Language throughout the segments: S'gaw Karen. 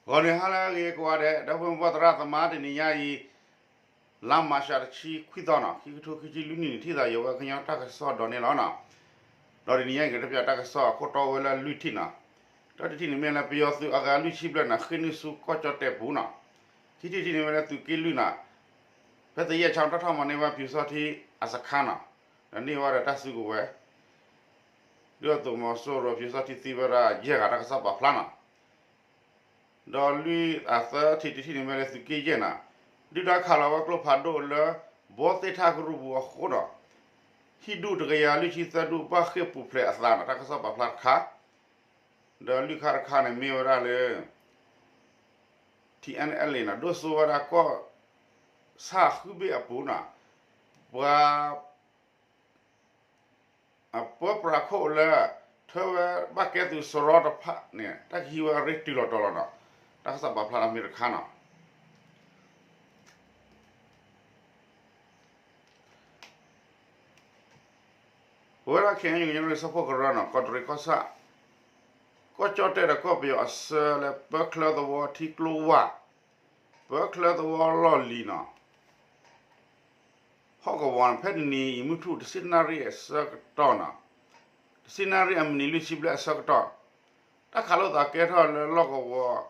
ဂီၤနံၤဟါလၢအဂ့ၤကိးဂၤဒဲး ဒီပုၢ်ဝဲၢ်သရၣ်သမါ တနံၤညါအံၤ လါမၢ်ၡးတဆံခွံသီနီၤ ခံကထိခံဆံလွံၢ်နံၣ်န့ၣ် ထံၣ်သးယဝဲကညီတၢ်ကစီၣ်ဒီးန့ၣ်လီၤနီၤ. ဒီးတနံၤညါအံၤကတဲဖျါတၢ်ကစီၣ်အခိၣ်တီဝဲလၢလွံၢ်ထံၣ်နီၤ. ဒီးတထံၣ်န့ၣ်မ့ၢ်လၢပယီၤသုးအဂၤလွံၢ်ဆံဘျဲၣ်န့ၣ် ဃ့ၢ်နုာ်ဆူကီၢ်ကၠီၣ်တဲၣ်ပူၤနီၤ. ခံထံၣ်တထံၣ်န့ၣ်မ့ၢ်လၢသုးက့လွံၢ်နီၤ ဖဲသယဲၣ်ဆါတၢ်ထီၣ်မၤန့ၢ်ဝဲပျူစောထီးအစခါနီၤ ဒီးန့ၢ်ဝဲဒီးတၢ်စုကဝဲၤ ဒုၣ်ဒါသုးမီၤစိရိၤပျူစောထီးသံဝဲဒၣ်ယဲၢ်ဂၤတၢ်ကစီၣ်ပာ်ဖျါနီၤ. ဒီးလွံၢ်အသၢထံၣ်တထံၣ်န့ၣ်မ့ၢ်လၢသုးက့ယဲၢ်နီၤ ဒုၣ်ဒါခးလီၤဝဲကျိဖးဒိၣ်လၢ ဘီသ့ၣ်ထၣ်ကရူၢ်ပူၤအဃိဒီး ဟံၣ်ဒူၣ်တကယၤလွံၢ်ဆံသၢဒူၣ်ဘၣ်ဃ့ၢ်ပူၤဖျဲးအသးနီၤ တၢ်ကစီၣ်ပာ်ဖျါတခါ ဒီးလွံၢ်ခါတခါန့ၣ်မ့ၢ်ဝဲဒၣ်လၢ ထံၣ်အဲၣ်လ့နီၤ ဒိၣ်စိဝဲဒၣ်ကီၢ် ဆၣ်ဃုဘ့ၣ်အပူၤနီၤ ပှၤ အပၢပြးခိၣ်လၢ ထၢဝဲဘၣ်ကဲသုးစရီတဖၣ်န့ၣ် တၢ်ကဟံးဝဲအရ့တုၤလီၤတီၤလီၤနီၤ တၢ်ကစီၣ်ပာ်ဖျါလီၤမ့ၢ်တခါနီၤ. ပဝဲဒၣ် ခ့ၣ်အဲၣ်ယူၣ် ကညီဒီကလုာ်စၢဖှိၣ်ကရၢနီၤ ကီးတရံးကီၢ်ဆၣ် ကီၢ်ကၠီၣ်တဲၣ်ဒီးကီၢ်ပယီၤအဆၢလၢပၢချၢသဝီထံကျိဝၢ် ပၢချၢသဝီလီၢ်လံၤနီၤ ဟီၣ်ကဝီၤန့ၣ် ဖဲတနံၤအံၤမုၢ်ထူၣ်တဆံနၣ်ရံၣ်အဆၢကတီၢ်နီၤ တဆံနၣ်ရံၣ်အမံးနံးလွံၢ်ဆံဘျဲၣ်အဆၢကတီၢ် တၢ်ခးလိာ်သးကဲထီၣ်လၢလီၢ်ကဝီၤ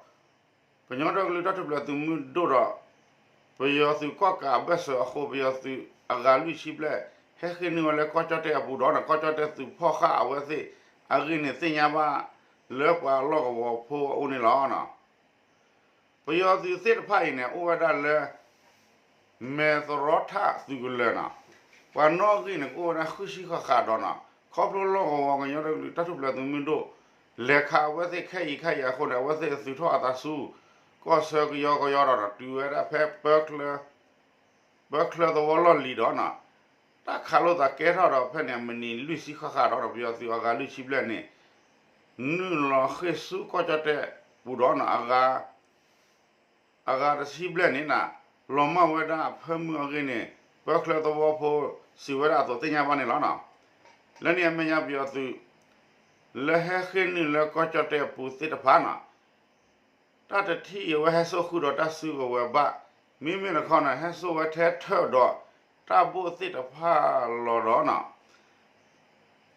ကညီဒီကလုာ်တၢ်ထူၣ်ဖျဲးသုးမုၢ်ဒိၣ်ဒီး ပယီၤသုးကီၣ်ကးအဘၢၣ်စၢၤအဃိ ပယီၤသုးအဂၤလွံၢ်ဆံဘျဲၣ် ဟဲဃ့ၢ်နုာ်ဝဲလၢကီၢ်ကၠီၣ်တဲၣ်အပူၤဒီးနီၤ ကီၢ်ကၠီၣ်တဲၣ်သုးဖီၣ်ဃာ်အဝဲသ့ၣ်အဂ့ၢ်န့ၣ် သ့ၣ်ညါဘၣ်လၢပှၤလီၢ်ကဝီၤဖိအအိၣ်န့ၣ်လီၤ. ပယီၤသုးသ့ၣ်တဖၣ်အံၤန့ၣ် အိၣ်ဝဲဒၣ်လၢ မဲၢ်သရီထၣ်သုးကလၢၤနီၤ ပှၤနီၣ်ဂံၢ်န့ၣ် ကအိၣ်ဝဲဒၣ်ဃုဆံဃၣ်ဃၣ်ဒီးနီၤ ခီဖျိလီၢ်ကဝီၤကညီဒီကလုာ်တၢ်ထူၣ်ဖျဲးသုးမုၢ်ဒိၣ် လဲၤခးအဝဲသ့ၣ်ခဲအံၤခဲအံၤအဃိန့ၣ် အဝဲသ့ၣ်သုးထီၣ်အသးဆူ ကီၢ်ဆၢကယီကယီဒီးနီၤ တုၤဝဲဒၣ်ဖဲ ပၢချၢသဝီလီၢ်လံၤဒီးနီၤ တၢ်ခးလိာ်သးကဲထီၣ်ဒီးဖဲန့ၣ် မံးနံးလွံၢ်ဆံဃၣ်ဃၣ်ဒီးနီၤ ပယီၤသုးအဂၤလွံၢ်ဆံဘျဲၣ်န့ၣ် နုာ်လီၤဃ့ၢ်ဆူကီၢ်ကၠီၣ်တဲၣ်ပူၤဒီးနီၤ အဂၤတဆံဘျဲၣ်န့ၣ်နီၤ လီၤမၢ်ဝဲဒၣ်အဖၢမုၢ်အဂ့ၢ်န့ၣ် ပၢချၢသဝီဖိစံးဝဲဒၣ်အသိးသ့ၣ်ညါဘၣ်န့ၣ်လီၤနီၤ. လၢန့ၣ်အမဲာ်ညါပယီၤသုး လၢဟဲဃ့ၢ်နုာ်လၢကီၢ်ကၠီၣ်တဲၣ်အပူၤသ့ၣ်တဖၣ်နီၤ တၢ်တထံၣ်အံၤအဝဲဟဲစိာ်ဃုာ်ဒီးတၢ်စုကဝဲၤဘၣ်, မ့မ့ၢ်တခီန့ၣ် ဟဲစိာ်ဝဲထဲထၢၣ်ဒီးတၢ်ဘိၣ်သ့ၣ်တဖၣ်လီၤဒီးနီၤ,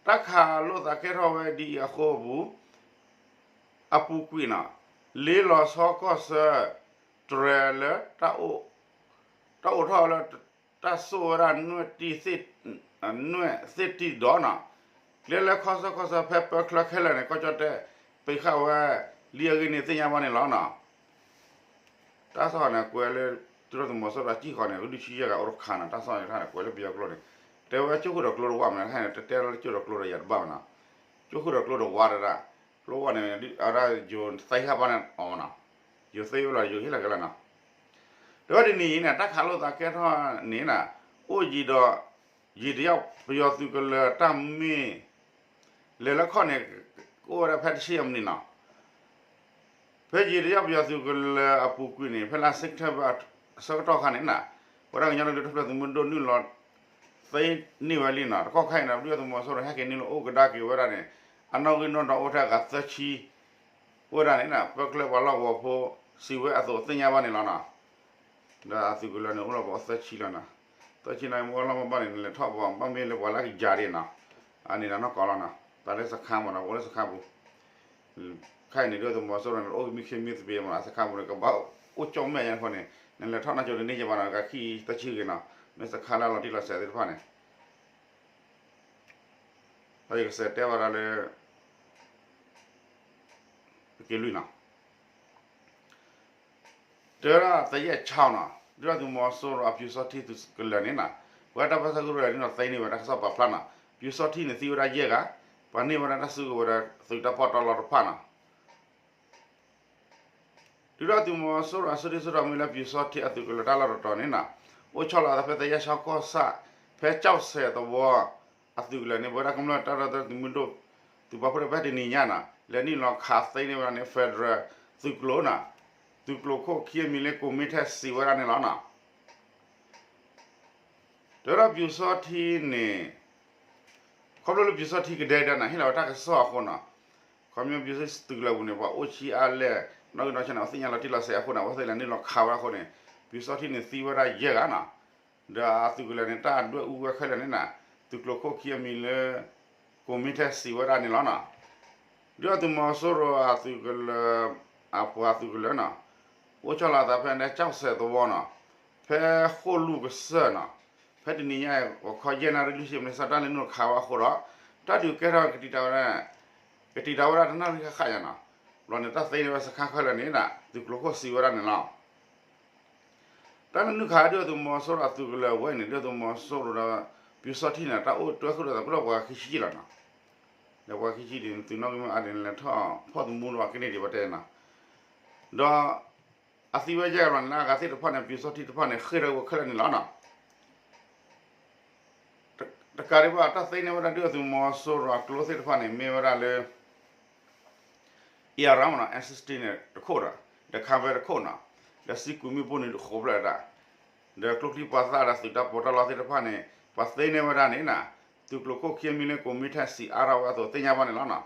တၢ်ခးလိာ်သးကဲထီၣ်ဝဲဒ်အံၤအဃိအပူၤ, အပူၤကွံာ်နီၤ, လ့လီၤဆီကီၢ်ဆၢ တြဲၤလၢ တၢ်အိးထီၣ်လၢ တၢ်စိာ်ဝဲဒၣ် နွဲၣ်သ့ၣ်တံၢ်ဒီးနီၤ, ကျဲလၢခီဆၢခီဆၢဖဲပၢချၢခဲလၢာ်န့ၣ် ကီၢ်ကၠီၣ်တဲၣ် ပံးဃာ်ဝဲ လံအဂ့ၢ်န့ၣ်သ့ၣ်ညါဘၣ်န့ၣ်လီၤနီၤ. တၢ်ဆီၣ်န့ၣ် ကွဲးလၢ သုးဒိၣ်သုးမီၤစိရိၤအစံၣ်ဃီန့ၣ် ဒုၣ်ဆံယဲၢ်ဂၤအိၣ်တခါနီၤ, တၢ်ဆီၣ်န့ၣ်တခါန့ၣ် ကွဲးလၢပယီၤကျိာ်န့ၣ်, တဲဝဲကၠိၣ်ဃုာ်ဒီးကျိတဝၢ်မး တခါန့ၣ် တဲလၢကၠိၣ်ဒီးကျိတယၤတဘၣ်မးနီၤ, ကၠိၣ်ဃုာ်ဒီးကျိတဝၢ်တဒၣ်, ကျိဝၢ်န့ၣ် အဝဲဒၣ်ယိၤသဲဟးဘၣ်န့ၣ်အီၤမးနီၤ, ယိၤသဲဝဲလီၤ ယိၤဟ့ၣ်လီၤက့ၤလီၤနီၤ. တဝဲဒ်န့ၣ်အံၤန့ၣ် တၢ်ခးလိာ်သးကဲထီၣ်န့ၣ်နီၤ, အိၣ်ယံၤဒီး ယံၤတယီၣ်ပယီၤသုးကလၢၤတၢ်မ့ၢ် လဲၤလၢခီၣ်န့ၣ် ကအိၣ်ဝဲဒၣ်ဖဲတဆံအမံးနံးနီၤ. ဖဲယံၤတယီၣ်ပယီၤသုးကလၢၤအပူၤကွံာ်န့ၣ် ဖဲလါစဲးပထ့ဘၢၣ်အဆၢကတီၢ်ခါန့ၣ်နီၤ, ပဝဲဒၣ်ကညီဒီကလုာ်တၢ်ထူၣ်ဖျဲးသုးမုၢ်ဒိၣ်နုာ်လီၤသ့န့ၢ်ဝဲလံနီၤ, တကီၢ်ခါအံၤန့ၣ် ဒုၣ်ဒါသုးမီၤစိရိၤဟဲက့ၤနုာ်လီၤအိၣ်ကဒါက့ၤဝဲဒၣ်န့ၣ် အနီၣ်ဂံၢ်နီၣ်ဒွးအိၣ်ထဲအဂၤသၢဆံ အိၣ်ဝဲဒၣ်န့ၣ်နီၤ, ပၢချၢပှၤလီၢ်ကဝီၤဖိ စံးဝဲအသိးသ့ၣ်ညါဘၣ်န့ၣ်လီၤနီၤ. ဒီးအသုးကလၢၤန့ၣ် အိၣ်လီၤပှၤအိၣ်သၢဆံလီၤနီၤ, သၢဆံန့ၣ် မ့ၢ်အိၣ်လီၢ်မ့ၢ်ဘၣ်န့ၣ် နလဲၤထီၣ်ပှၤဘၣ်မ့ၢ်လၢပှၤလၢကယၤဒၣ်နီၤ, အန့ၣ်နီၢ်ကီၢ်လီၤနီၤ, တၢ်လၢစခါမးနီၤ ပအိၣ်လၢစခါပူၤ ခဲအံၤန့ၣ် ဒုၣ်ဒါသုးမီၤစိရိၤန့ၣ် အိၣ်မံခ့မံသပ့ၤမးနီၤ, စခါပူၤန့ၣ် ကဘၣ်အိၣ်ကၠီၣ်မဲာ်ညါအဃိန့ၣ် နလဲၤထီၣ်နီၢ်ကၠိတန့ၢ်က့ၤဘၣ်နီၤ, ကခံသၢဆံဂ့ၤနီၤ, မ့ၢ်စခါလၢအလီၤတံၢ်လီၤဆဲးသ့ၣ်တဖၣ်န့ၣ် ဒီးယကစးတဲဘၣ်ဒၣ်လၢ ပက့လွံၢ်နီၤ တဲဝဲဒၣ်သယဲၣ်ဆါနီၤ, ဒုၣ်ဒါသုးမီၤစိရိၤအပျူစောထီးသုးကလၢၤန့ၣ်နီၤ, ပဝဲတၢ်ပၢဆှၢကရူၢ်န့ၣ်နီၤ သ့န့ၢ်ဝဲတၢ်ကစီၣ်ပာ်ဖျါနီၤ, ပျူစောထီးန့ၣ်သံဝဲဒၣ်ယဲၢ်ဂၤ, ပှၤန့ၢ်ဝဲဒၣ်တၢ်စုကဝဲၤဒီးသုးတၢ်ပီးတၢ်လီတဖၣ်နီၤ. ဒုၣ်ဒါသုးမီၤစိရိၤအစုဒုၣ်စုတီၤမ့ၢ်လၢပျူစောထီးအသုးကလၢၤတၢ်လီၢ်တတီၤန့ၣ်နီၤ, အိၣ်ဆီလီၤအသးဖဲသယဲၣ်ဆါကီၢ်ဆၣ် ဖဲကၠီၣ်စဲးသဝီ အသုးကလၢၤန့ၣ် ပဝဲဒၣ်ကမျၢၢ်တၢ်ဒီသဒၢသုးမုၢ်ဒိၣ် သုးပာ်ဖှိၣ်ဒီးဖဲတနံၤညါနီၤ လဲၤနုာ်လီၤခးသ့န့ၢ်ဝဲဒၣ်န့ၣ် federal သုးကျိၤနီၤ, သုးကျိၤခိၣ်ခံအမံၤလၢကိးမံထၢၣ်စံးဝဲဒၣ်န့ၣ်လီၤနီၤ. တဲဝဲဒၣ်ပျူစောထီးန့ၣ် ခီဖျိလၢပျူစောထီးကဒဲကဒဲနီၤ ဟ့ၣ်လီၤဝဲတၢ်ကစီၣ်အဃိနီၤ, ခီဖျိပျူစောထီးသုးကလၢၤပူၤန့ၣ် ပှၤအိၣ်ဆံးအါလဲၣ် နီၣ်ဂံၢ်နီၣ်ဆဲန့ၣ် အဝဲသ့ၣ်ညါလီၤတံၢ်လီၤဆဲးအဃိန့ၣ် အဝဲသ့ၣ်လဲၤနုာ်လီၤခးဝဲအဃိန့ၣ် ပျူစောထီးန့ၣ်သံဝဲဒၣ်ယဲၢ်ဂၤနီၤ, ဒီးအသုးကလၢၤန့ၣ် တၢ်ဒွဲၣ်အူဝဲခဲလၢာ်န့ၣ်နီၤ, သုးကျိၤခိၣ်ခံအမံၤလၢ ကိးမံၤထဲစံးဝဲဒၣ်န့ၣ်လီၤနီၤ. ဒုၣ်ဒါသုးမီၤစိရိၤအသုးကလၢၤ အပှၤသုးကလၢၤနီၤ, အိၣ်ဆီလီၤအသးဖဲန့ၣ် ကၠီၣ်စဲးသဝီနီၤ, ဖဲဃိၣ်လူၢ်ကစၢၢ်နီၤ, ဖဲတနံၤညါအံၤ ဂီၤခီယဲၢ်နၣ်ရံၣ်လွံၢ်ဆံမံးနံး စးတၢ်လဲၤနုာ်ခးဝဲအဃိဒီး တၢ်ဒုးကဲထီၣ်ကတံာ်တာ်ဝဲဒၣ် ကတံာ်တာ်ဝဲဒၣ်တနၣ်ရံၣ်ဃၣ်ဃၣ်ညါနီၤ, ဘျီန့ၣ် တၢ်သ့န့ၢ်ဝဲစခါခဲလၢာ်န့ၣ် သုးကျိၤခိၣ်စံးဝဲဒၣ်န့ၣ်လီၤ. တၢ်လဲၤနုာ်ခးဒုၣ်ဒါသုးမီၤစိရိၤအသုးကလၢၤအဝဲန့ၣ် ဒုၣ်ဒါသုးမီၤစိရိၤဒီး ပျူစောထီးန့ၣ် တၢ်အိၣ်တၢ်ဃုာ်ဒီးသးကလီပှၤခံဆံလီၤနီၤ, ဒီးပှၤခံဆံန့ၣ် သုးနီၣ်ဂံၢ်မ့ၢ်အါဒ်န့ၣ် လဲၤထီၣ်ဖီၣ်သမူဒီးကန့ၢ်ဒံးပတဲနီၤ, ဒီး အသံဝဲယဲၢ်ဂၤန့ၣ် အဂၤသ့ၣ်တဖၣ်န့ၣ် ပျူစောထီးတဖၣ်န့ၣ် ဃ့ၢ်ထီၣ်ဝဲခဲလၢာ်န့ၣ်လီၤနီၤ. တကးဒံးဘၣ် တၢ်သ့န့ၢ်ဝဲဒၣ်ဒုၣ်ဒါသုးမီၤစိရိၤအကျိသ့ၣ်တဖၣ်န့ၣ် မ့ၢ်ဝဲဒၣ်လၢ အံၣ်အရၣ်မ့ၢ်နီၤ F sixteen န့ၣ်တခိၣ်ဒီး ဒီး camper တခိၣ်နီၤ, ဒီးစံကွံာ်မ့ၣ်ပိၢ်န့ၣ်တဃိးဖျၢၣ်ဒၣ်, ဒီးကျိချံပှၤသၣ်ဒီးသုးတၢ်ပီးတၢ်လီသ့ၣ်တဖၣ်န့ၣ် ပှၤသ့န့ၢ်ဝဲဒၣ်န့ၣ်နီၤ, သုးကျိၤခိၣ်ခံအမံၤလၢကိးမံၤထဲစံးအါထီၣ်ဝဲအသိးသ့ၣ်ညါဘၣ်န့ၣ်လီၤနီၤ.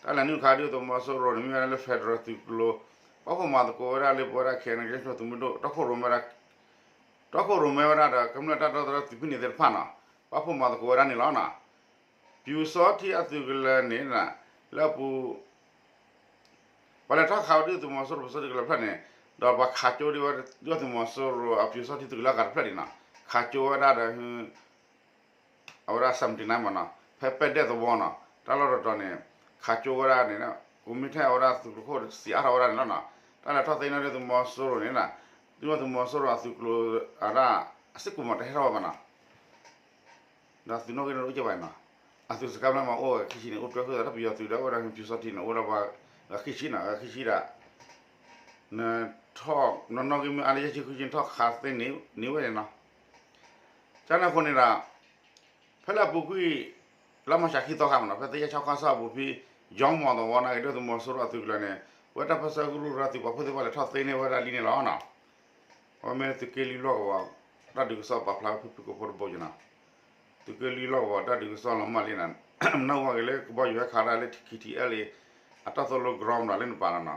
တၢ်လဲၤနုာ်ခးဒုၣ်ဒါသုးမီၤစိရိၤန့ၣ် မ့ၢ်ဝဲဒၣ်လၢ federal သုးကျိၤ ပာ်ဖှိၣ်မၤသကိးဝဲဒၣ်လၢပဝဲဒၣ် KNU သုးမုၢ်ဒိၣ် တီခိၣ်ရိၣ်မဲဝဲဒၣ် တီခိၣ်ရိၣ်မဲဝဲဒၣ်ဒီး ကမျၢၢ်တၢ်ဒီသဒၢသုးဖံန့ၣ်သ့ၣ်တဖၣ်နီၤ, ပာ်ဖှိၣ်မၤသကိးဝဲဒၣ်န့ၣ်လီၤနီၤ. ပျူစောထီးအသုးကလၢၤန့ၣ် လၢအပူၤ ပှၤလဲၤထီၣ်ခးဝဲဒုၣ်ဒါသုးမီၤစိရိၤပျူစောထီးသုးကလၢၤဖျၢၣ်န့ၣ်, ဒီးပှၤခးကၠိဒံးဝဲဒုၣ်ဒါသုးမီၤစိရိၤအပျူစောထီးသုးကလၢၤအဂၤတဖျၢၣ်ဒံးနီၤ, ခးကၠိဝဲဒၣ်ဒီး အဝဲဒၣ် seventy-nine မ့ၢ်နီၤ, ဖဲပဲဒဲၣ်သဝီနီၤ, တၢ်လီၢ်တတီၤန့ၣ် ခးကၠိဝဲဒၣ်န့ၣ် ကိးမံၤထဲအဝဲဒၣ်သုးကျိၤခိၣ်စံးအါထီၣ်ဝဲဒၣ်န့ၣ်လီၤနီၤ. တၢ်လဲၤထီၣ်သ့န့ၢ်ဒုၣ်ဒါသုးမီၤစိရိၤန့ၣ် ဒုၣ်ဒါသုးမီၤစိရိၤအသုးကျိၤအဒၣ် အစ့ၢ်ကီးမၤတဟဲထီၣ်ဝဲဘၣ်နီၤ. ဒီးသုးနီၣ်ဂံၢ်န့ၣ်တအိၣ်ကဲဘၣ်နီၤ, အသုးစခါဖျၢၣ်မၤအိၣ်ဂၤခံဆံန့ၣ် အိၣ်တြဲၤဃုာ်သး တၢ်ပယီၤသုးဒီးအိၣ်ဒၣ်ပျူစောထီးန့ၣ် အိၣ်ဒၣ်ပှၤဂၤခံဆံနီၤ, ဂၤခံဆံဒၣ် နထီၣ် နနီၣ်ဂံၢ်မ့ၢ်အါလၢယဲၢ်ဆံဃုဆံ နထီၣ်ခးသ့န့ၢ်ဝဲန့ၣ်နီၤ. ကန့ၣ်အဃိန့ၣ်ဒီး ဖဲလၢအပူၤကွံာ် လါမၢ်ၡးခံသီခါမ့ၢ်နီၤ, ဖဲသ့ၣ်ယဲၢ်ဆံခါဆၢအပူၤဖဲ ယီမီၤသဝီနာ်က့ ဒုၣ်ဒါသုးမီၤစိရိၤအသုးကလၢၤန့ၣ် ပဝဲတၢ်ပၢဆှၢကရူၢ်ကရၢသုးပာ်ဖှိၣ်သ့ၣ်တဖၣ်လဲၤထီၣ်သ့န့ၢ်ဝဲဒၣ်လံန့ၣ်လီၤနီၤ. အဝဲမ့ၢ်သုးက့လွံၢ်လီၢ်ကဝီၤ တၢ်ဒုးကစီၣ်ပာ်ဖျါဝဲဖုၣ်ဖုၣ်ကိာ်ဖိတဘိက့ၤနီၤ. သုးက့လွံၢ်လီၢ်ကဝီၤတၢ်ဒုးကစီၣ်လီၤမၢ်လံနီၤ, မနုၤဝဲက့ၤလၢကဘီယူၤဟဲခးဒၣ်လၢ K T L A အတၢ်သိၣ်လိ ground မ့ၢ်နီၤ လၢနပၤနီၤနီၤ.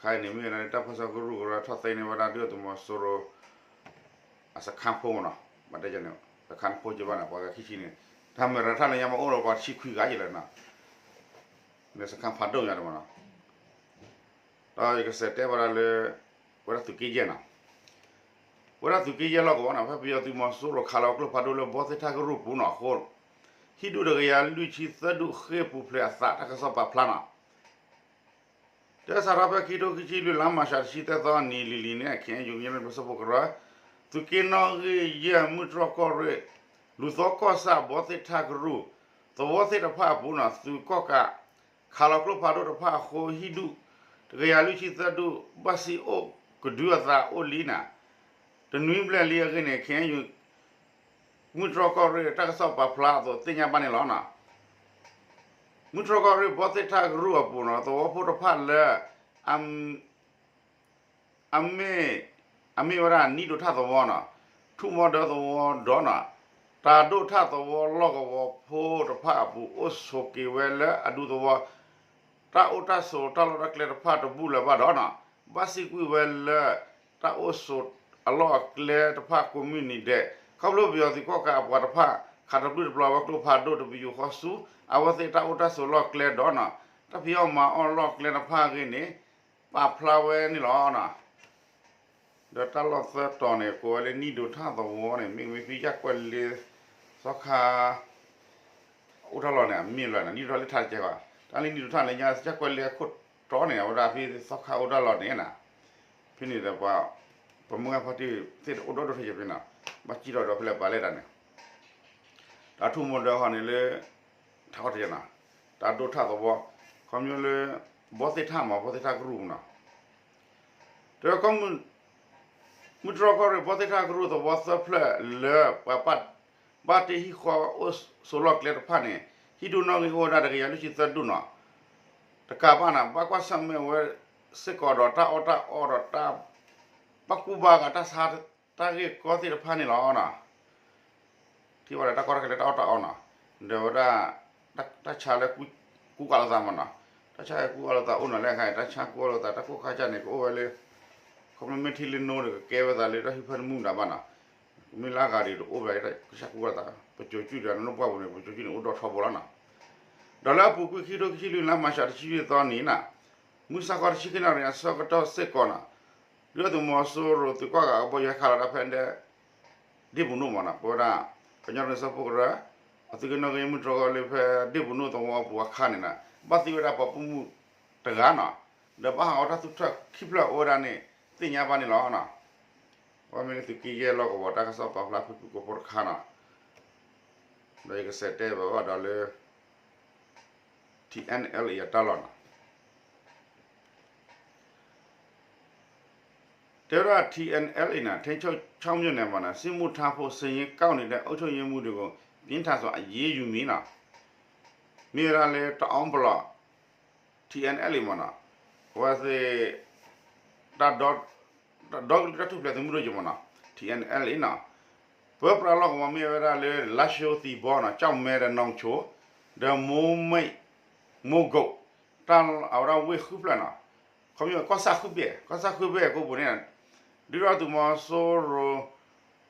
ခါအံၤန့ၣ်မ့ၢ်ဝဲဒၣ်လၢတၢ်ပၢဆှၢကရူၢ်ကရၢထီၣ်သ့န့ၢ်ဝဲဒၣ်ဒုၣ်ဒါသုးမီၤစိရိၤ အစခန်းဖိမ့ၢ်နီၤ, ဘၣ်တဲန့ၣ် စခန်းဖိကဘၣ်န့ၣ် ပှၤဂၤခံဆံန့ၣ် တၢ်မ့ၢ်ရၤထၣ်လၢညါမ့ၢ်အိၣ်ဒီးပှၤတဆံခွံဂၤယဲၢ်လၢၤနီၤ, လၢစခန်းဖးဒိၣ်ညါတမ့ၢ်နီၤ. ဒီးယကစးတဲဝဲဒၣ်လၢ ဝဲဒၣ်သုးက့ယဲၢ်နီၤ, ဝဲဒၣ်သုးက့ယဲၢ်လီၢ်ကဝီၤနီၤ ဖဲပယီၤသုးမီၤစိရိၤခးလီၤကျိဖးဒိၣ်လၢဘီသ့ၣ်ထၣ်ကရူၢ်ပူၤနီၤအဃိ ဟံၣ်ဒူၣ်တကယၤလွံၢ်ဆံသၢဒူၣ်ဃ့ၢ်ပူၤဖျဲးအသး တၢ်ကစီၣ်ပာ်ဖျါနီၤ. တၢ်စးထီၣ်ဖဲခံထိခံဆံလွံၢ် လါမၢ်ၡးတဆံသၢသီနံၤလံၤလံၤန့ၣ် ခ့ၣ်အဲၣ်ယူၣ် ကညီဒီကလုာ်စၢဖှိၣ်ကရၢ သုးက့နီၣ်ဂံၢ်ယဲၢ် မုၢ်တြီၢ်ကီၢ်ရ့ၣ် လူၤသီကီၢ်ဆၣ် ဘီသ့ၣ်ထၣ်ကရူၢ် သဝီသ့ၣ်တဖၣ်အပူၤနီၤ သုးကီၣ်ကး ခးလီၤကျိဖးဒိၣ်တဖၣ်အဃိ ဟံၣ်ဒူၣ် တကယၤလွံၢ်ဆံသၢဒူၣ် ဘၣ်စံၣ်အိၣ်ကဒုအသးအိၣ်လံနီၤ. တနွံဘျဲၣ်လံအဂ့ၢ်န့ၣ် ခ့ၣ်အဲၣ်ယူၣ် မုၢ်တြီၢ်ကီၢ်ရ့ၣ် တၢ်ကစီၣ်ပာ်ဖျါအသိးသ့ၣ်ညါဘၣ်န့ၣ်လီၤနီၤ. မုၢ်တြီၢ်ကီၢ်ရ့ၣ် ဘီသ့ၣ်ထၣ်ကရူၢ်အပူၤနီၤ သဝီဖိတဖၣ်လၢ အမ့ၢ် အမ့ၢ်ဝဲဒၣ်နံၣ်ဒိးထၣ်သဝီနီၤ, ထူၣ်မီဒၢသဝီဒီးနီၤ, တၢ်ဒိၣ်ထၣ်သဝီလီၢ်ကဝီၤဖိတဖၣ်အပူၤ အိၣ်ဆိးက့ၤဝဲလၢအဒူသဝီ တၢ်အိၣ်တၢ်ဆိးတၢ်လီၢ်တၢ်ကျဲတဖၣ်တဘူၣ်လၢၤဘၣ်ဒီးနီၤ, ဘၣ်စံၣ်ကွံာ်ဝဲလၢ တၢ်အိၣ်ဆိးအလီၢ်အကျဲတဖၣ်ကိးမုၢ်နံၤဒဲး ခီဖျိပယီၤသုးကီၣ်ကးအပှၤတဖၣ် ခးတပျုၢ်တပျီၤဝဲကျိဖးဒိၣ်တပယူာ်ဃီဆူ အဝဲသ့ၣ်တၢ်အိၣ်တၢ်ဆိးလီၢ်ကျဲဒီးနီၤ, တၢ်ဖံးအီၣ်မၤအီၣ်လီၢ်ကျဲတဖၣ်အဂ့ၢ်န့ၣ် ပာ်ဖျါဝဲန့ၣ်လီၤနီၤ. ဒီးတၢ်လီၢ်သၢတီၤန့ၣ် ကိးဝဲလၢနံၣ်ဒိးထၣ်သဝီန့ၣ် မ့ၢ်မ့ၢ်သုယၣ်ကွဲးလ့ သီခါ အိၣ်တၢ်လီၢ်န့ၣ် အမ့ၢ်လီၤနီၤ နံၣ်ဒိးထၣ်လၢထးတကဲဘၣ်, တၢ်လၢနံၣ်ဒိးထၣ်လၢညါ ယၣ်ကွဲးလ့အခိၣ်တီန့ၣ် အဝဲဒၣ်ဖဲသီခါအိၣ်တၢ်လီၢ်န့ၣ်နီၤ, ဖဲန့ၣ်ဒီးပှၤ ပမုၢ်ဂၢ်ဖါတံၢ်သ့ၣ်တအိၣ်ဒီဒိၣ်ထဲယဖဲနီၤ, ဘၣ်စံၣ်ထီၣ်ဒီးဖဲလဲၣ်ပာ်လဲၣ်တၢ်န့ၣ် တၢ်ထူၣ်မိၢ်ဒၢဟီန့ၣ်လၢ ထးအီၣ်တယဲနီၤ, တၢ်ဒိၣ်ထၣ်သဝီ ခီဖျိလၢ ဘီသ့ၣ်ထၣ်မး ဘီသ့ၣ်ထၣ်ကရူၢ်နီၤ, တၢ်ကီၢ် မုၢ်တြီၢ်ကီၢ်ရ့ၣ် ဘီသ့ၣ်ထၣ်ကရူၢ်သဝီသၢဖျၢၣ်လၢပှၤ ဘၣ်တ့ဟံၣ်ဃီအိၣ်ဆိးလီၢ်ကျဲတဖၣ်န့ၣ် ဟံၣ်ဒူၣ်နီၣ်ဂံၢ်အိၣ်ဝဲဒၣ်တကယၤလွံၢ်ဆံသၢဒူၣ်နီၤ, တကးဘၣ်နီၤ ဘၣ်ကွၢ်ဆၢၣ်မဲာ်ဝဲစ့ၢ်ကီးဒီးတၢ်အီၣ်တၢ်အီဒီးတၢ် ဘၣ်ကူဘၣ်ဂာ်တၢ်ဆါ တၢ်ဂ့ၢ်ကီသ့ၣ်တဖၣ်န့ၣ်လီၤနီၤ. ထံၣ်ဘၣ်ဒီးတၢ်ကီတၢ်ခဲလၢတၢ်အီၣ်တၢ်အီနီၤ, ဒီးဝဲဒၣ် တၢ်ဆါလၢ ကူကးလိာ်သးမးနီၤ, တ တၢ်ဆါဟဲကူၣ်အီၣ်လိာ်သးအိၣ်နီၤလၢအခါန့ၣ် တၢ်ဆါကူၣ်အီၣ်လိာ်သး တၢ်ကိၢ်ခါကၢ်န့ၣ် ကအိၣ်ဝဲလၢ ခီဖျိမ့ၢ်ထံလၢနိဒီး ကကဲဝဲသးလၢတၢ်ဟံၣ်ဖၢမုၢ်မတၤဘၣ်နီၤ, မ့ၢ်လၢအဂၤဒီးတအိၣ်ဘၣ် တၢ်ဆါကူၣ်အီၣ်လိာ်သး ပစိၤစုၣ်ဒီး နနိၣ်ပှၢ်ပူၤန့ၣ် ပစိၤစုၣ်န့ၣ် အိၣ်ဒီးထီဘိလီၤနီၤ. ဒီးလၢအပူၤကွံာ် ခံကထိခံဆံလွံၢ် လါမၢ်ၡး တဆံလွံၢ်သီနံၤနီၤ, မုၢ်ဆါခီတဆံခံနၣ်ရံၣ်အဆၢကတီၢ်စ့ၢ်ကီးနီၤ, ဒုၣ်ဒါသုးမီၤစိရိၤသုးကီၣ်ကးအဘီယူၤဟဲခးလီၤတၢ်ဖဲဒဲ ဒ့ၣ်ပူၤနိၣ်မးနီၤ, ပဝဲဒၣ် ကညီတနံၤစၢဖှိၣ်ကရၢ အသုးက့နီၣ်ဂံၢ်မုၢ်တြီၤဂီၤလၢဖဲဒ့ၣ်ပူၤနိၣ်သဝီပူၤအခါန့ၣ်နီၤ, ဘၣ်သံဝဲဒၣ်ပှၤပိာ်မုၣ်တဂၤနီၤ, ဒီးဘၣ်ဟးဂီၤတၢ်သူၣ်ထီၣ်ခံဖျၢၣ်အိၣ်ဝဲဒၣ်န့ၣ် သ့ၣ်ညါဘၣ်န့ၣ်လီၤနီၤ. အဝဲမ့ၢ်လၢသုးက့ယဲၢ်လီၢ်ကဝီၤတၢ်ကစီၣ်ပာ်ဖျါဖုၣ်ဖုၣ်ကိာ်ဖိတခါနီၤ, ဒီးယကစးတဲဘၣ်ဘၣ်ဒီးလၢ ထံၣ်အဲၣ်အဲလ်အံၤအတၢ်လီၢ်နီၤ. တဲဝဲဒၣ် ထံၣ်အဲၣ်အဲလ်အံၤနီၤ ထိန်းချုပ်မြို့နယ်မှာ စစ်မှုထမ်းဖို့ စာရင်းကောက်နေတဲ့ အုပ်ချုပ်ရေးမှူးတွေကို ပြင်းထန်စွာ အရေးယူမည်နီၤ, မ့ၢ်ဝဲဒၣ်လၢတအီပလီၢ် ထံၣ်အဲၣ်အဲလ်အံၤမးနီၤ, အဝဲသ့ၣ် တၢ်ဒီ တၢ်ဒီကလုာ်တၢ်ထူၣ်ဖျဲးသုးမုၢ်ဒိၣ်ယံၤမးနီၤ ထံၣ်အဲၣ်အဲလ်အံၤနီၤ, ပၢပြးလီၢ်ကဝီၤမ့ၢ်ဝဲဒၣ်လၢ လါရှိုး သီပေါနီၤ ကျောက်မဲ ဒီး နောင်ချို ဒီး မိုးမိတ် မိုးကုတ် တၢ်အဝဲဒၣ်ဝ့ၢ်ဃုဖျၢၣ်နီၤ, ခီဖျိကီၢ်ဆၣ်ဃုဘ့ၣ် ကီၢ်ဆၣ်ဃုဘ့ၣ်အကိာ်ပူၤန့ၣ် ဒုၣ်ဒါသုးမီၤစိရိၤ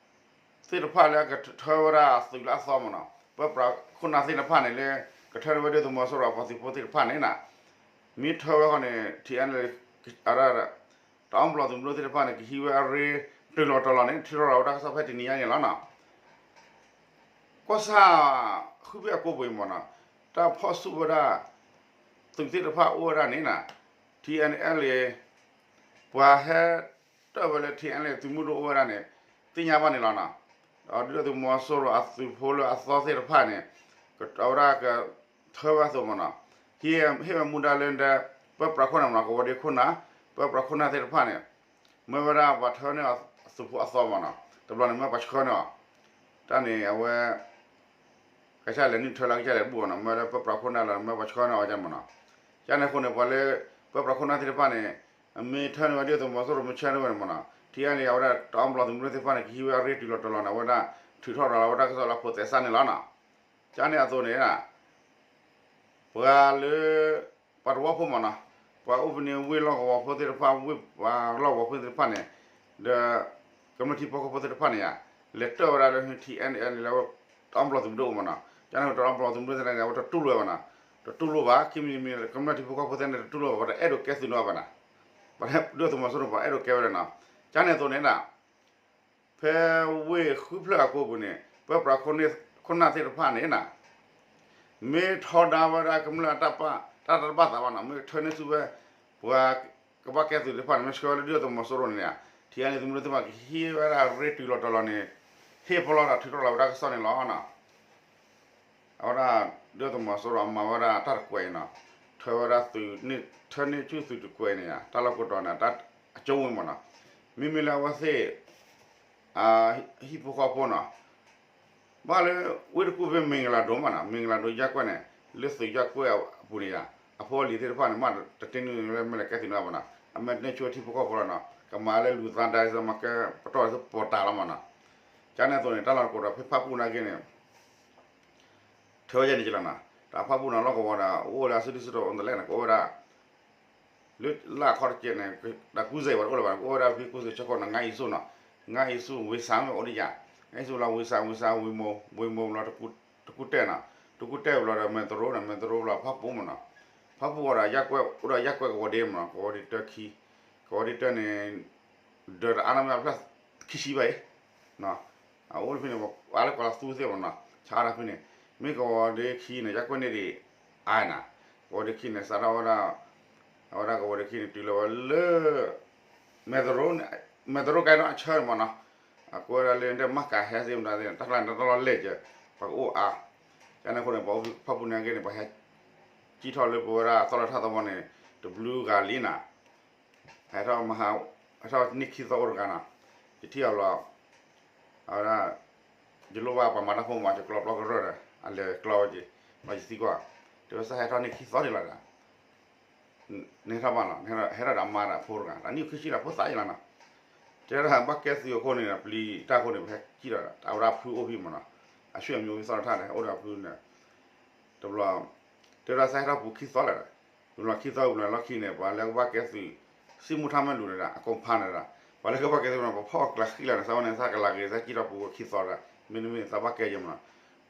သ့ၣ်တဖၣ်လၢကထၢဝဲဒၣ်သုးလၢအသီမးနီၤ, ပၢပြးခိၣ်နၢ်သ့ၣ်တဖၣ်န့ၣ်လၢ ကထၢဝဲဒၣ်သုးမီၤစိရိၤအပှၤသုးဖိသ့ၣ်တဖၣ်န့ၣ်နီၤ, မ့ၢ်ထၢဝဲဃီန့ၣ် ထံၣ်အဲၣ်အဲလ်အံၤ တအီပလီၢ်သုးမုၢ်ဒိၣ်သ့ၣ်တဖၣ်န့ၣ် ကဟံးဝဲအရ့ တုၤလီၤတီၤလီၤန့ၣ် ထုးထီၣ်လီၤဝဲတၢ်ကစီၣ်ဖဲတနံၤညါန့ၣ်လီၤနီၤ. ကီၢ်ဆၣ်ဃုဘ့ၣ်အကိာ်ပူၤအံၤမးနီၤ, တၢ်ဖီၣ်ဆူၣ်ဝဲဒၣ် သုးသ့ၣ်တဖၣ်အိၣ်ဝဲဒၣ်န့ၣ်နီၤ, ထံၣ်အဲၣ်အဲလ်အံၤ ပှၤဟဲတၢၣ်ဝဲလၢ ထံၣ်အဲၣ်အဲလ်အံၤ သုးမုၢ်ဒိၣ်အိၣ်ဝဲဒၣ်န့ၣ် သ့ၣ်ညါဘၣ်န့ၣ်လီၤနီၤ. ဒီးဒုၣ်ဒါသုးမီၤစိရိၤအသုးဖိလၢအသီသ့ၣ်တဖၣ်န့ၣ် အဝဲဒၣ်ကထၢဝဲအသိးမးနီၤ, ဟ့ၣ်ဝဲမူဒါလၢ ပၢပြးခိၣ်နၢ်မးနီၤ ကဝီၤဒ့ခိၣ်နၢ်, ပၢပြးခိၣ်နၢ်သ့ၣ်တဖၣ်န့ၣ် မ့ၢ်ဝဲဒၣ်ပှၤထၢန့ၢ်အီၤသုးဖိအသီမးနီၤ, တဘျီန့ၣ်မ့ၢ်ပှၤဆှၢန့ၢ်အီၤ, တၢ်န့ၣ်အဝဲ ကစၢ်လဲၤနုာ်ထၢလီၤ ကစၢ်လဲၤဘူၣ်အီၤနီၤ, မ့ၢ်လၢပၢပြးခိၣ်နၢ်လီၤ မ့ၢ်ပှၤဆှၢန့ၢ်အီၤမးနီၤ. ကန့ၣ်အဃိန့ၣ် ပှၤလၢ ပၢပြးခိၣ်နၢ်သ့ၣ်တဖၣ်န့ၣ် မ့ၢ်ထၢန့ၢ်ဝဲဒုၣ်ဒါသုးမီၤစိရိၤ မ့ၢ်ဆှၢန့ၢ်ဝဲန့ၣ်မးနီၤ, ထံၣ်အဲၣ်အဲလ်အံၤ အဝဲဒၣ်တအီပလီၢ်သုးမုၢ်ဒိၣ်သ့ၣ်တဖၣ်န့ၣ် ကဟံးဝဲအရ့တုၤလီၤတီၤလီၤန့ၣ် အဝဲဒၣ်ထုးထီၣ်ရၤလီၤဝဲတၢ်ကစီၣ်လၢဖိသဲစးန့ၣ်လီၤနီၤ. ကန့ၣ်အသိးန့ၣ် ပှၤလၢ ပှၤသဝီဖိမးနီၤ, ပှၤအိၣ်ဖဲန့ၣ်ဝ့ၢ်လီၢ်ကဝီၤဖိသ့ၣ်တဖၣ် ဝ့ၢ်ပှၤလီၢ်ကဝီၤဖိသ့ၣ်တဖၣ်န့ၣ်, ဒီး ကမျၢၢ်ထံဖိကီၢ်ဖိသ့ၣ်တဖၣ်န့ၣ်ဧါ, လဲၤတၢၣ်ဝဲဒၣ်လၢ ထံၣ်အဲၣ်အဲလ်အံၤ လၢ တအီပလီၢ်သုးမုၢ်ဒိၣ်မးနီၤ, ကန့ၣ်တအီပလီၢ်သုးမုၢ်ဒိၣ်သ့ၣ်န့ၣ် အဝဲတတူၢ်လိာ်ဝဲဘၣ်နီၤ, တတူၢ်လိာ်ဘၣ် ခံမံၤတမံၤ ကမျၢၢ်ထံဖိကီၢ်ဖိသ့ၣ်န့ၣ် တတူၢ်လိာ်ဘၣ် ပှၤတအဲၣ်ဒိးကဲသုးန့ၢ်ဘၣ်ဘၣ်နီၤ, ပှၤဒုၣ်ဒါသုးမီၤစိရိၤ ပှၤအဲၣ်ဒိးကဲဝဲဒၣ်နီၤ, ကန့ၣ်အသိးန့ၣ် ဖဲဝ့ၢ်ဃုဖျၢၣ်အကိာ်ပူၤန့ၣ် ပၢပြးခိၣ်နၢ်သ့ၣ်တဖၣ်န့ၣ်နီၤ, မ့ၢ်ထီဒါဝဲဒၣ်ကမျၢၢ်တၢ်ပာ်တၢ်တဘၣ်သးဘၣ်နီၤ, မ့ၢ်ထၢန့ၢ်ဆူၣ်ဝဲ ပှၤကဘၣ်ကဲသုးသ့ၣ်တဖၣ်န့ၣ် မ့ၢ်ဆှၢဝဲလၢဒုၣ်ဒါသုးမီၤစိရိၤန့ၣ်ဧါ, ထံၣ်အဲၣ်အဲလ်အံၤသုးမုၢ်ဒိၣ်သ့ၣ်တဖၣ်ကဟံးဝဲဒၣ်ရ့တုၤလီၤတီၤလီၤန့ၣ် ဟ့ၣ်ပလီၢ်ဒီးထုးထီၣ်လီၤဝဲတၢ်ကစီၣ်န့ၣ်လီၤနီၤ. အဝဲဒၣ် ဒုၣ်ဒါသုးမီၤစိရိၤအမၤဝဲဒၣ်တၢ်တကွဲးအံၤနီၤ, ထၢဝဲဒၣ်သုး ထၢန့ၢ်ဆူၣ်သုးတကွဲးန့ၣ်ဧါ, တၢ်လီၢ်ကိးတီၤန့ၣ် တၢ်အကၠိဝ့ၢ်မးနီၤ, မ့မ့ၢ်လၢအဝဲသ့ၣ် ဟံၣ်ဖိဃီဖိနီၤ, ဘၣ်လၢ ဝ့ၢ်တကူၣ်ဖဲမ့ၢ်ကလၤဒိၣ်မးနီၤ, မ့ၢ်ကလၤဒိၣ်ယၢ်ကွဲၢ်န့ၣ် လၢသုးယၢ်ကွဲၢ်အပူၤန့ၣ်ဧါ, အဖိအလံၤသ့ၣ်တဖၣ်န့ၣ် မ့ၢ်တတ့နုာ်လၢမ့ၢ်လဲၤကဲသုးန့ၢ်ဘၣ်နီၤ, အမ့ၢ်တန့ၢ်ဆူၣ်ဝဲထံဖိကီၢ်ဖိလီၤနီၤ, ကမၤလၢလူၤသးဒါစၢၤ မၤကဲပတီၢ်လၢသပီၤတၢ်လီၤမးနီၤ. ကန့ၣ်အသိးန့ၣ် တၢ်လီၢ်တကိးဒီးဖဲဖၣ်ပူၣ်နာ်က့န့ၣ် ထဲဝဲယဲန့ၣ်ကလီၤနီၤ, တၢ်ဖၣ်ပူၣ်နီၤလီၢ်ကဝီၤဒီး အိၣ်လၢအစုဒုၣ်စုတီၤအိၣ်တလဲၣ်န့ၣ် ကအိၣ်ဝဲဒၣ် လၢလၢအခီတကဲန့ၣ် တၢ်ကူစဲးဝဲတအိၣ်လၢၤဘၣ်န့ၣ် ကအိၣ်ဝဲဒၣ်ဖဲကူစဲးဆၢကီးန့ၣ် ငါအံၤဆူၣ်နီၤ, ငါအံၤဆူၣ် ဝ့ၤစၢ်မ့ၢ်အိၣ်ဒံးယၤ, ငါအံၤဆူၣ်လီၤ ဝ့ၤစၢ် ဝ့ၤစၢ် ဝ့ၤမိၢ် ဝ့ၤမိၢ်ဘျီ တကူတဲၣ်နီၤ, တကူတဲၣ်ဘျီဒီး မဲၢ်တရိနီၤ, မဲၢ်တရိဘျီ ဖၣ်ပူၣ်မးနီၤ, ဖၣ်ပူၣ်ဝဲဒီး ယၢ်ကွဲၢ် အိၣ်ဒီးယၢ်ကွဲၢ်ကဝီၤဒ့မးနီၤ, ကဝီၤဒ့တၢခံ, ကဝီၤဒ့တၢန့ၣ် ဒီးတအါန့ၣ်မ့ၢ်အဖျၢၣ်ခံဆံဘၣ်အံၤ အအိၣ်တဖဲန့ၣ် ပှၤလၢကွၢ်လၢသူသ့ၣ်မးနီၤ, ဆါတၢ်ဖဲန့ၣ်, မ့ၢ်ကဝီၤဒ့ခံန့ၣ် ယၢ်ကွဲၢ်န့ၣ်ဒံး အါနီၤ, ကဝီၤဒ့ခံန့ၣ် စးထီၣ်ဝဲဒၣ်, အဝဲဒၣ်ကဝီၤဒ့ခံန့ၣ် တုၤလီၤဝဲလၢ မဲၢ်တရိ, မဲၢ်တရိကဲဒီးအဆၢမးနီၤ, အကွဲးဝဲဒၣ်လၢဒဲမၤကၤဟဲသ့ၣ်မတၤသ့ၣ် တၢ်ကျါန့ၣ်တၢ်လီၢ်လဲၢ်ကဲ, ပှၤကအိၣ်အါ, ကန့ၣ်အဃိန့ၣ် ပှၤဖၣ်ပူၣ်နာ်က့န့ၣ် ပှၤဟဲ ကံၣ်ထီၣ်လၢပဝဲဒၣ်သီလၢထၣ်သဝီန့ၣ် တဘျုးဂၤလံနီၤ ဟဲထီၣ်မဟါ, ဟဲထီၣ်န့ၢ်ခံသီအိၣ်တဂၤနီၤ, ယထံၣ်အီၤလီၤ, အဝဲဒၣ်, ယလိၣ်ဘၣ်ပှၤမၤတၢ်ဖိမး ယကျီပျီကရၢၢ်ဒီး အလဲၤကျီဝဲက့ၤ, ဘၣ်ယသံကွၢ်, တဲဝဲစးဟဲထီၣ်န့ၢ်ခံသီဒံးလီၤဒီး, နဟဲထီၣ်ဘၣ်လီၤ, နဟဲထီၣ်ဒီးအမါဒီးအဖိတဂၤ တၢ်နံၣ်အိၣ်ခံဆံလီၤ ဖိသၣ်ယလီၤနီၤ, တဲဒၣ်ဘၣ်ကဲသုးအဃိန့ၣ် ပျံၤတၢ်အဃိန့ၣ် ပဟဲကံၣ်ဒီး အဝဲဒၣ်ဖုအိၣ်ဖဲမးနီၤ, အဆွေမျိုးဖဲသီလၢထၣ်ဒီး အိၣ်ဒီးဖုန့ၣ်, တဘျီ, တဲဝဲဒၣ်စးဟဲထီၣ်ပူၤခံသီလီၤဒီး, ဝံၤလီၤခံသီဝံၤလီၤလီၢ်ခံန့ၣ် ပှၤလၢကဘၣ်ကဲသုး စံၣ်မူထၣ်မဲာ်လူၤန့ၣ်ဒီး အကိးဖးန့ၣ်ဒီး ပှၤလၢကဘၣ်ကဲသုးမနီၤ ပဖီၣ်အကျးဃံလၤန့ၣ် သးဝဲန့ၣ် သးကလၤက့ၤ သးစံၣ်ထီၣ်ပူၤခံသီဒီး မ့တမ့ၢ်သးဘၣ်ကဲယဲမနီၤ.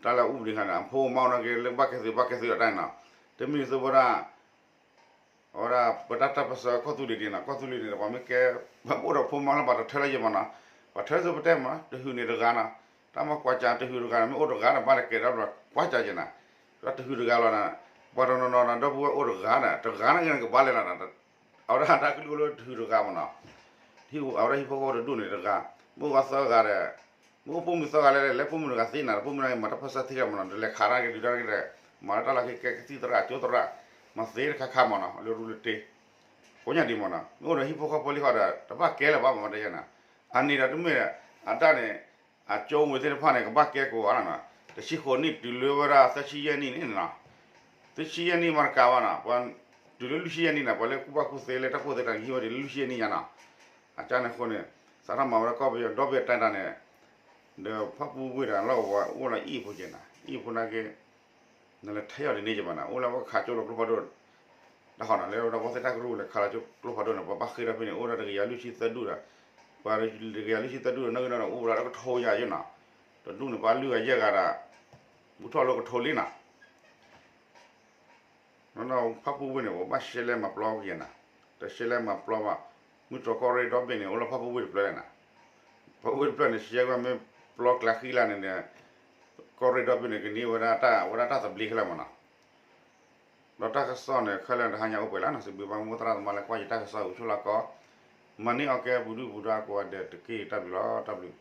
တၢ်လၢအူပဒံးခါန့ၣ် အဖိအမါနီၢ်က့ လၢကဘၣ်ကဲသုးဘၣ်ကဲသုးဒီးတၢ်န့ၣ်နီၤ. တမ့ၢ်သုဝဲဒၣ် အဝဲဒၣ်ပတၢ်တၢ်ပၢၢ်ဆၢကီၢ်သူလ့ၤဒ်န့ၣ် ကီၢ်သူလ့ၤန့ၣ် ပှၤမ့ၢ်ကဲ ပှၤမ့ၢ်အိၣ်ဒီးဖိမါလၢပှၤတထၢလၢယဲမနီၤ, ပှၤထၢသုပတဲမး တဟုးန့ၣ်တဂၤနီၤ, တၢ်မၤကွၢ်စၢ်တဟုးတဂၤန့ၣ် မ့ၢ်အိၣ်တဂၤဒီးဘၣ်လၢကဲဒီးကွၢ်စၢ်က့ၤနၤ, ဒီးတဟုးတဂၤလီၤနၤ, ပှၤတနီၤနီၤဒီး ဒီပုၢ်ဝဲၢ်အိၣ်တဂၤဒီး တဂၤန့ၣ်ကဘၣ်လဲၤလီၤ, အဝဲဒၣ်တၢ်ကလုၢ်အိၣ်လၢတဟုးတဂၤမနီၤ, အဝဲဒၣ်ဟံၣ်ဖိဃီဖိတဒူၣ်န့ၣ်တဂၤ, မ့ၢ်အိၣ်ဂၤသၢဂၤဒီး မ့ၢ်အိၣ်ပိာ်မုၣ်သၢဂၤလဲၣ် လဲၤပိာ်မုၣ်တဂၤသ့နၤ ပိာ်မုၣ်န့ၣ် မၤတၢ်ပၢၢ်ဆၢသ့လီၤမနီၤ, ဒီးလဲၤခးတၢ်က့ၤဒုးတၢ်က့ၤဒီး မၤလၢတၢ်လီၢ်ခံကဲကသံၣ်သရၣ်ကၠိသရၣ်, မၤသ့တခါခါမနီၤ လၢရူလၢတ့, ကိးညါဒံးမနီၤ, မ့ၢ်အိၣ်ဒီးဟံၣ်ဖိဃီဖိလံဃီဒီး တဘၣ်ကဲလၢၤဘၣ်မတဲယဲနၤ, အန့ၣ်ဒီးတမ့ၢ် အတၢ်န့ၣ် အကၠိဝံၤသ့ၣ်တဖၣ်န့ၣ် ကဘၣ်ကဲကိးဂၤလီၤနီၤ, တဆံဃိးနံၣ်တုၤလၢဝဲဒၣ်သၢဆံယဲၢ်နံၣ်န့ၣ်နီၤ, သၢဆံယဲၢ်နံၣ်မၤတကးဘၣ်နီၤ, ပှၤတုၤလၢလွံၢ်ဆံယဲၢ်နံၣ်နီၤ ပှၤလၢကူၣ်ဘၣ်ကူၣ်သ့လၢတၢ်ကူၣ်သ့တၢ်ကဟံၣ်ဝဲဒၣ်လၢလွံၢ်ဆံယဲၢ်နံၣ်ညါနီၤ, အကၢ်န့ၣ်အဃိန့ၣ် စးထီၣ်မၤဝဲဒၣ်ကီၢ်ပယီၤဒီဘ့ၣ်တၢ်တၢ်န့ၣ် ဒီးဖၣ်ပူဝ့ၢ်ဒီးလီၢ်ကဝီၤအိၣ်လီၤအံၤဖိက့ၤနၤ, အံၤဖိနာ်က့ နလဲၤထဲအီၤဒ်န့ၣ်က့ၤဘၣ်နၤ, အိၣ်လၢပှၤခးကၠိလီၤကျိဖးဒိၣ်, တၢ်ဃီနီၤ လၢဝဲဒၣ်ပှၤသ့ၣ်တၢ်ကရူၢ်လဲၤခးလီၤကၠိကျိဖးဒိၣ်န့ၣ် ပှၤဘၣ်ဃ့ဒီးဖဲန့ၣ် အိၣ်ဒၣ်တကယၤလွံၢ်ဆံသၢဒူၣ်ဒီး, ပှၤတကယၤလွံၢ်ဆံသၢဒူၣ်ဒီး နီၢ်က့နီၢ်ဒီးအိၣ်ဝဲဒၣ်လၢကထိယၤယဲနီၤ, တဒူၣ်န့ၣ် ပှၤလွံၢ်ဂၤယဲၢ်ဂၤဒီး ဘူးထီၣ်လၢကထိလံနီၤ နီၢ်နီၢ်ဖၣ်ပူဝ့ၢ်န့ၣ် ပဘၣ်ရှဲလဲမၤပျီက့ၤနၤ, တရှဲလဲမၤပျီဘၣ်, မုၢ်တြီၢ်ကီၢ်ရ့ၣ်ဒီဘ့ၣ်န့ၣ် အိၣ်လၢဖၣ်ပူဝ့ၢ်တဖျၢၣ်လဲၣ်နၤ, ဖၣ်ပူဝ့ၢ်တဖျၢၣ်န့ၣ် ရှဲဝဲမ့ၢ်ပျီကျးဃံလၤန့ၣ်န့ၣ်, ကီၢ်ရ့ၣ်ဒီဘ့ၣ်န့ၣ် ကန့ၢ်ဝဲဒၣ်တၢ် ဝဲဒၣ်တၢ်သဘျ့ခဲလၢာ်မနီၤ, ဒီးတၢ်ကစီၣ်န့ၣ် ခဲလၢာ်တဟါညါအိၣ်ပှဲၤလၢနၤ စံးဘျုးဘၣ်မိၢ်သရၣ်သမါလၢကွၢ်ယတၢ်ကစီၣ်ဂုာ်ဆိၣ်လီၤကီး, မၤန့ၢ်အီၤကဲပူၤဒုၣ်ပူၤဒါကိးဂၤဒဲးတက့ၢ် တၢ်ဘျုးလီၤ တၢ်ဘျုး